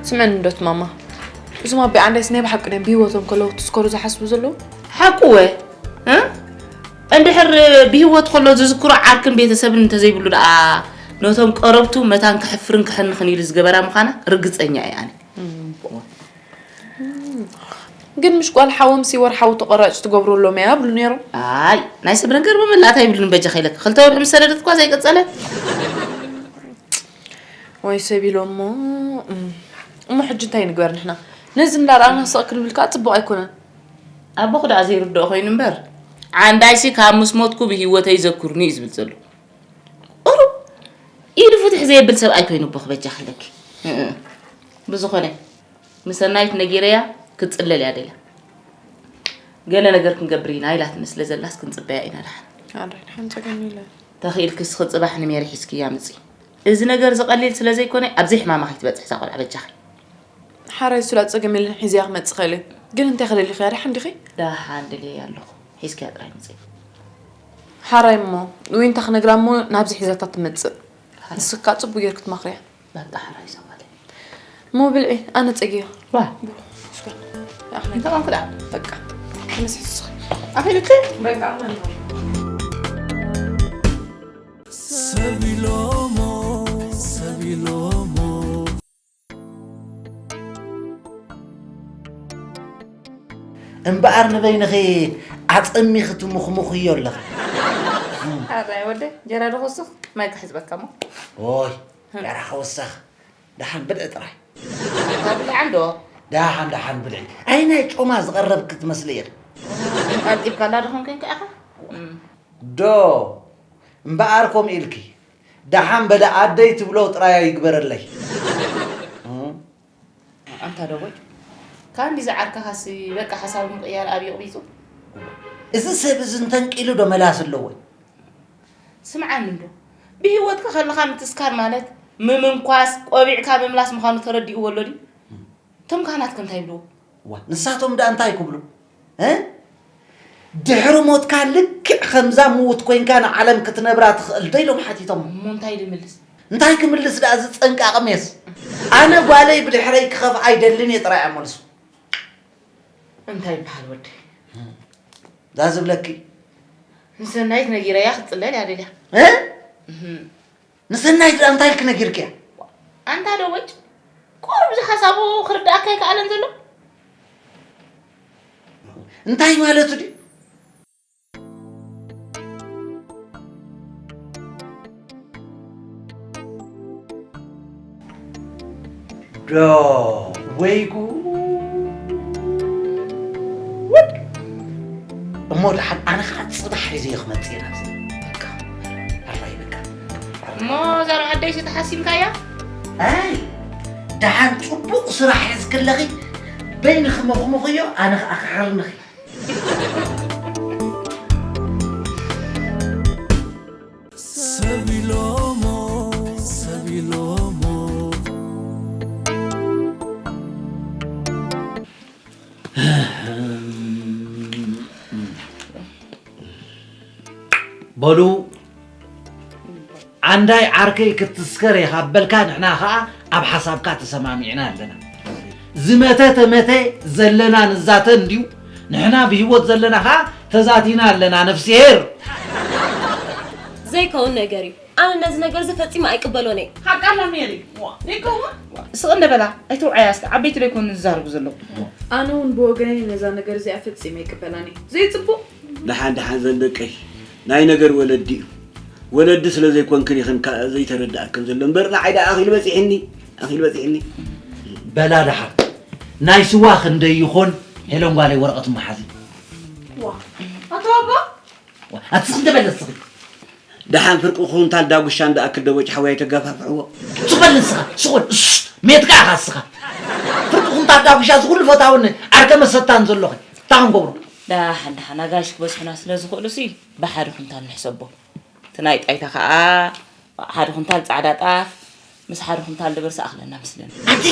ስምዕኒ እንዶ እቲ ማማ፣ እዞም ኣቦይ ዓንዳይስ ናይ ብሓቂ ድዮም ብህይወቶም ከለዉ ክትስከሩ ዝሓስቡ ዘለዉ? ሓቁ ወ፣ እ? እንድሕር ብህይወት ከሎ ዝዝክሮ ዓርክን ቤተሰብን እንተዘይብሉ ደኣ፣ ነቶም ቀረብቱ መታን ከሕፍርን ከሕንኽን ኢሉ ዝገበራ ምዃና ርግጸኛ እየ ኣነ። እም። ግን ምሽ ጓል ሓዎም ሲ ወርሓዊ ተቆራጭ ትገብሩ ኣለዎም እያ ብሉ ነይሮም። ኣይ፣ ናይ ሰብ ነገር መመላእታ ይብሉን በጃ ከይለካ። ክልተ ወርሒ ምስ ሰደደት እኳ ዘይቀጸለ። ወይ ሰብ ኢሎ እሞ፣ እም። እሞ ሕጂ እንታይ ንግበር ንሕና? ነዚ እንዳረኣና ስቕ ክንብል ከኣ ጽቡቕ ኣይኮነን። ኣቦኹ ደኣ ዘይርድኦ ኮይኑ እምበር፣ ዓንዳይሲ ካብ ምስ ሞትኩ ብህይወተይ ዘክሩኒ እዩ ዝብል ዘሎ። ቁሩብ ኢዱ ፍትሕ ዘየብል ሰብኣይ ኮይኑ እቦ ክበጃ ከለኪ። እእ። ብዝኾነ፣ ንሰናይት ነጊረያ ክትጽለል እያ ደልያ። ገለ ነገር ክንገብር ኢና ኢላትኒ ስለ ዘላስ ክንጽበያ ኢና ደሓን። ኣረ፣ ደሓን ጸገም የለን። ተኽኢልኪ እስኺ ጽባሕ ንሜሪ ሒዝክያ ምጺ። እዚ ነገር እዚ ቀሊል ስለ ዘይኮነ፣ ኣብ ዘይሕማማ ከይትበጽሕ እዛ ቆልዓ በጃኺ። ሓራይ ሱላ ጸገም የለን፣ ሒዝያ ክመጽእ እኽእል እየ። ግን እንታይ ክደሊ ኢኺ? ደሓን ዲኺ? ደሓን ደልየ ኣለኹ። ሒዝክያ ጥራይ ምጺ። ሓራይ እሞ፣ ዊንታ ክነግራ እሞ ናብዚ ሒዛታ ትመጽእ። ሓራይ። ንስኺ ከኣ ጽቡቕ ጌርኪ ትመኽርያ። በቃ ሓራይ እዛ ጓለይ። እሞ ብልዒ፣ ኣነ ጸጊየ። ዋ። እስከ። ኣኽለ። እንተ ቋንኩ ደኣ። በቃ። ኣነስ ሕስኺ። ኣኺልኪ? በቃ፣ ኣነ ኣለኹ። ሰቢሎሞ፣ ሰቢሎሞ። እምበኣር ንበይንኺ ኣጸሚኺ ትምኽምኽዮ ኣለኺ። ኣራይ ወደይ፣ እንጀራ ዶ ክውስኽ? ማይ ክሕዝበካ እሞ። ኦይ፣ እንጀራ ክውስኽ። ደሓን ብልዒ ጥራይ። ብልዓ እንዶ። ደሓን፣ ደሓን ብልዒ። ኣይ ናይ ጮማ ዝቐረብኪ ትመስሊ ኢኺ። ቀልጢፍካላ ዶ ኾንክን ከኣኻ? እም። ዶ፣ እምበኣር ከምኡ ኢልኪ። ደሓን በለ ኣደይ ትብሎ ጥራይ ኣይግበረለይ። ኣንታ ደቦይ፣ ካንዲ ዝዓርከኻሲ በቃ ሓሳቡ ምቕያር ኣብዩ ቕቢጹ። እዚ ሰብ እዚ እንተንቂሉ ዶ መላስ ኣለዎ? ስምዓኒ እንዶ፣ ብህይወትካ ከለኻ ምትስካር ማለት ምምንኳስ፣ ቆቢዕካ ምምላስ ምዃኑ ተረዲእዎ ኣሎ ድዩ? እቶም ካህናት ከ እንታይ ይብልዎ? ዋ ንሳቶም ደኣ እንታይ ክብሉ እ ድሕሪ ሞትካ ልክዕ ከምዛ ምዉት ኮይንካ ንዓለም ክትነብራ ትኽእል ዶ ኢሎም ሓቲቶም እሞ እንታይ ኢሉ ይምልስ? እንታይ ክምልስ ደኣ ዝጸንቃቕ ሜስ ኣነ ጓለይ ብድሕረይ ክኸፍኣ ኣይደልን እየ ጥራይ እያ መልሱ እንታይ ይበሃል ወደይ እዛ ዝብለኪ ንሰናይት ነጊረያ ክትጽለል እያ ደልያ እ ንሰናይት ደኣ እንታይ ኢልኪ ነጊርክያ? ኣንታ ዶ ወጭ ቁሩብ ዝሓሳቡ ክርድኣካ ኣይከኣለን ዘሎ? እንታይ ማለቱ ድዩ? ዶ ወይ ጉድ! እሞ ደሓን ኣነ ከዓ ፅባሕ ሒዘዮ ክመፅእ እየ ናብዚ። በቃ ኣራይ በቃ። እሞ እዛ ዶ ዓደይሲ ተሓሲምካያ? ኣይ ደሓን ፅቡቕ ስራሕ ሒዝኪ ኣለኺ በይንኺ መኹምኽዮ ኣነ ከዓ ክሓርምኺ። ሰብ ኢሎሞ ሰብ ኢሎሞ በሉ ዓንዳይ ዓርከይ ክትስከር እየ ካብ በልካ ንሕና ኸዓ ኣብ ሓሳብካ ተሰማሚዕና ኣለና። ዝመተ ተመተ ዘለና ንዛተ እንድዩ ንሕና ብህይወት ዘለና ኸዓ ተዛቲና ኣለና ነፍስሄር። ዘይከውን ነገር እዩ። ኣነ ነዚ ነገር እዚ ፈጺመ ኣይቅበሎን እየ። ሓቃላ ሜሪ ይከውን ስቕ እንደ በላ ኣይተውዓያ እስከ ዓበይቲ ዶ ይኮኑ ዝዛረቡ ዘለዉ ኣነ እውን ብወገነይ ነዛ ነገር እዚኣ ፈጺመ ኣይቅበላን እየ ዘይጽቡቕ ደሓን ደሓን ዘን ደቀይ ናይ ነገር ወለዲ እዩ ወለዲ ስለ ዘይኮንክን ኢኽን ዘይተረድኣክን ዘሎ እምበር ንዓይ ደኣ ኣኺሉ በጺሕኒ ኣኺሉ በጺሕኒ በላ ደሓን ናይ ስዋ ክንደይ ይኾን ሄለን ጓለይ ወረቐት መሓዚ ኣቶ ኣባ ኣትስኺ እንተበለ ስኺ ደሓን ፍርቂ ኩንታል ዳጉሻ እንዳኣክል ደቦጭ ሓወይ ኣይተጋፋፍዕዎ። ስቕ በል ንስኻ ስቕ በል እሽ ሜትካ ኢኻ ንስኻ ፍርቂ ኩንታል ዳጉሻ እዚ ኩሉ ፈታውን ዓርከ መሰታን ዘሎኺ እንታይ ክንገብሮ? ደሓን ደሓን ኣጋይሽ ክበዝሑና ስለ ዝኽእሉሲ ብሓደ ኩንታል ንሕሰቦ እቲ ናይ ጣይታ ኸዓ ሓደ ኩንታል ፃዕዳ ጣፍ ምስ ሓደ ኩንታል ደበርሳ ኣኽለና መስለኒ። ኣንቲ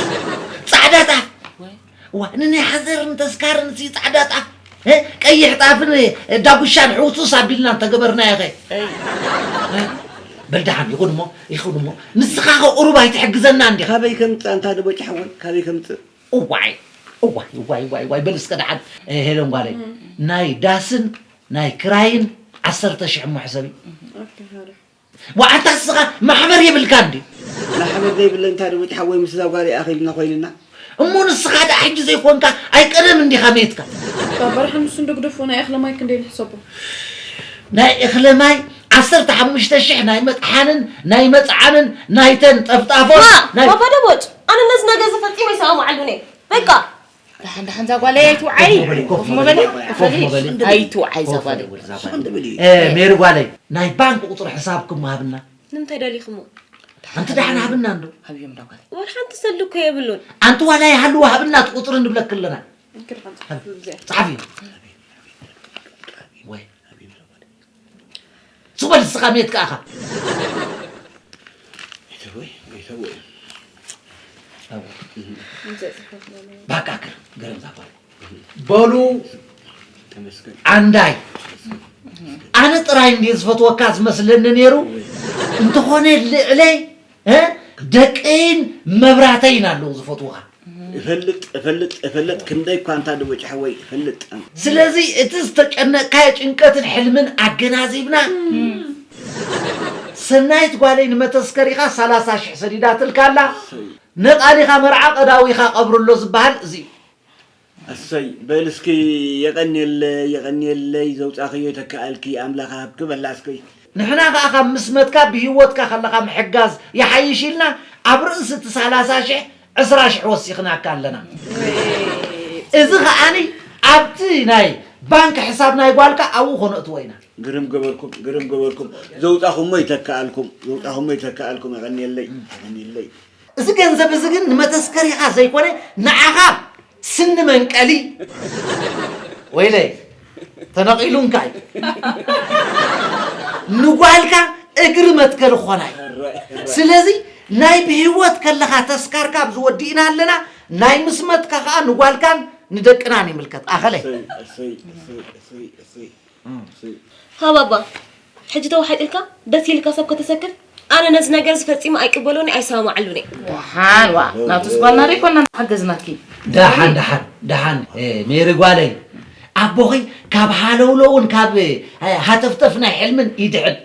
ፃዕዳ ጣፍ ወይ እዋ ንናይ ሓዘርን ተስካርን ሲ ፃዕዳ ጣፍ እ፣ ቀይሕ ጣፍን እ፣ ዳጉሻን ሕውሱስ ኣቢልና እንተገበርናዮ ኸ እይ በል ደሓን ይኹን እሞ ይኹን እሞ ንስኻ ኸ ቁሩብ ኣይትሕግዘና እንዲኻ ካበይ ከምፅእ ኣንታ ደቦጭ ሓወይ ካበይ ከምፅእ እዋይ እዋይ እዋይ እዋይ እዋይ በል እስከ ደሓን እ፣ ሄለን ጓለይ ናይ ዳስን ናይ ክራይን ዓሰርተ ሽሕ እሞ ሕሰቢ ዋዓንታ ንስኻ ማሕበር የብልካን ድዩ? ማሕበር ዘይብለይ እንታይ ደቦጭ ሓወይ ምስዛ ጓለይ ኣኺልና ኮይንና። እሞ ንስኻ ደኣ ሕጂ ዘይኮንካ ኣይ ቀደም እንዲኻ ሜትካ። እታ በርሐ ንሱ እንዶ ግደፎ ናይ እኽለ ማይ ክንደይ ንሕሰቦ። ናይ እኽለ ማይ ዓሰርተ ሓሙሽተ ሽሕ ናይ መጥሓንን ናይ መፅዓንን ናይተን ጠፍጣፎን ናይ ባባ ደቦጭ ኣነ ነዚ ነገር እዚ ፈጺመ ይሰማማዓሉን እየ በቃ። ደሓን ደሓን እዛ ጓለይ ኣይትውዓይ ኮፍ ምበሊ ኮፍ ምበሊ ኣይትውዓይ እዛ ጓለይ ሜሪ ጓለይ ናይ ባንክ ቁፅሪ ሕሳብኩም ሃብና ንምንታይ ደሊኹሞ ኣንቲ ደሓን ሃብና እንዶ ሃብዮም እዛ ጓለይ ዋላ ሓንቲ ሰሊ እኮ የብሉን ኣንቲ ዋላ ይሃልዎ ሃብና እቲ ቁፅሪ ንብለክ ኣለና ፀሓፊ ወይ ስቕ በል ንስኻ ሜት ከኣኻ ባቃ ገረምዛ ጓል በሉ ዓንዳይ ኣነ ጥራይ እንድየ ዝፈትወካ ዝመስለኒ ነይሩ እንተኾነ ልዕለይ ደቀይን መብራተይን ኣለዉ ዝፈትውኻ እፈልጥ እፈልጥ እፈልጥ ክንደይ እኳ እንታ ደቦጭ ሓወይ እፈልጥ። ስለዚ እቲ ዝተጨነቅካዮ ጭንቀትን ሕልምን ኣገናዚብና ሰናይት ጓለይ ንመተስከሪኻ ሰላሳ ሽሕ ሰዲዳትልካ ኣላ ነቓሊኻ መርዓ ቀዳዊኻ ቀብርሎ ዝበሃል እዚ እዩ። ኣሰይ በል እስኪ የቐንየለይ የቐንየለይ ዘውፃእኽዮ ይተክኣልኪ ኣምላኽ ሃብኪ በላ እስኪ። ንሕና ኸዓ ካብ ምስ መትካ ብህይወትካ ኸለኻ ምሕጋዝ ይሓይሽ ኢልና ኣብ ርእሲ እቲ ሰላሳ ሽሕ ዕስራ ሽሕ ወሲኽናካ ኣለና። እዚ ኸዓኒ ኣብቲ ናይ ባንክ ሕሳብ ናይ ጓልካ ኣብኡ ከነእትዎ ኢና። ግርም ገበርኩም፣ ግርም ገበርኩም። ዘውጻኹሞ ይተካኣልኩም፣ ዘውጻኹሞ ይተካኣልኩም። የቐንየለይ፣ የቐንየለይ። እዚ ገንዘብ እዚ ግን ንመተስከሪኻ ዘይኮነ ንዓኻ ስኒ መንቀሊ ወይለይ ተነቒሉንካ እዩ። ንጓልካ እግሪ መትከሊ ክኾና እዩ። ስለዚ ናይ ብህይወት ከለኻ ተስካርካ ኣብዚ ወዲእና ኣለና። ናይ ምስ መትካ ከዓ ንጓልካን ንደቅናን ይምልከት። ኣኸለ ሃባባ ሕጂ ተዋሓጢልካ ደስ ኢልካ ሰብ ከተሰክፍ ኣነ ነዚ ነገር ዝፈፂሙ ኣይቅበሎኒ ኣይሰማማዓሉን እየ። ደሓን ዋ ናቱስ ጓልና ዶ ይኮና ሓገዝናኪ። ደሓን ደሓን ደሓን ሜሪ ጓለይ ኣቦኺ ካብ ሃለውለውን ካብ ሃተፍተፍ ናይ ሕልምን ይድሕን።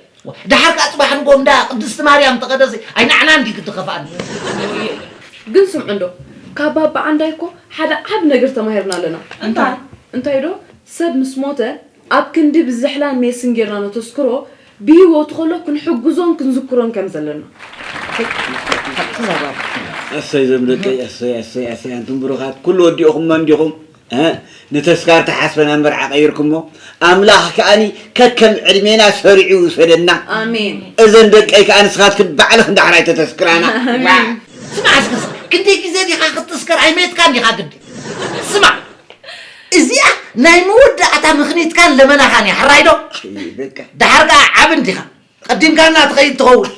ደሓር ከዓ ፅባሕ ንጎ እንዳ ቅድስቲ ማርያም ተቐደሲ ኣይንዓና እንዲ ክትኸፍኣኒ። ግን ስምዑ እንዶ ካብ ባባ ዓንዳይ እኮ ሓደ ዓብ ነገር ተማሂርና ኣለና። እንታይ እንታይ ዶ ሰብ ምስ ሞተ ኣብ ክንዲ ብዝሕላን ሜስን ጌርና ነተስክሮ ብህይወቱ ከሎ ክንሕግዞን ክንዝክሮን ከም ዘለና። ኣሰይ ዞም ደቀይ ኣሰይ ኣሰይ ኣሰይ ኣንቱም ብሩኻት ኩሉ ወዲእኹሞ እንዲኹም። ንተስካር ተሓስበና መርዓ ቀይርኩሞ ኣምላኽ ከኣኒ ከከም ዕድሜና ሰሪዑ ይውሰደና። ኣሜን። እዘን ደቀይ ከኣ ንስኻትክን ባዕልኽን ዳሕራይ ተተስክራና። ኣሜን። ስማዕ እስከ ክንደይ ግዜ ዲኻ ክትስከር ኣይሜትካን ዲኻ ግዲ። ስማዕ እዚኣ ናይ መወዳእታ ምኽኒትካን ለመናኻን እያ ሕራይ ዶ? ደሓር ከኣ ዓብ እንዲኻ ቀዲምካና ትኸይድ ትኸውን።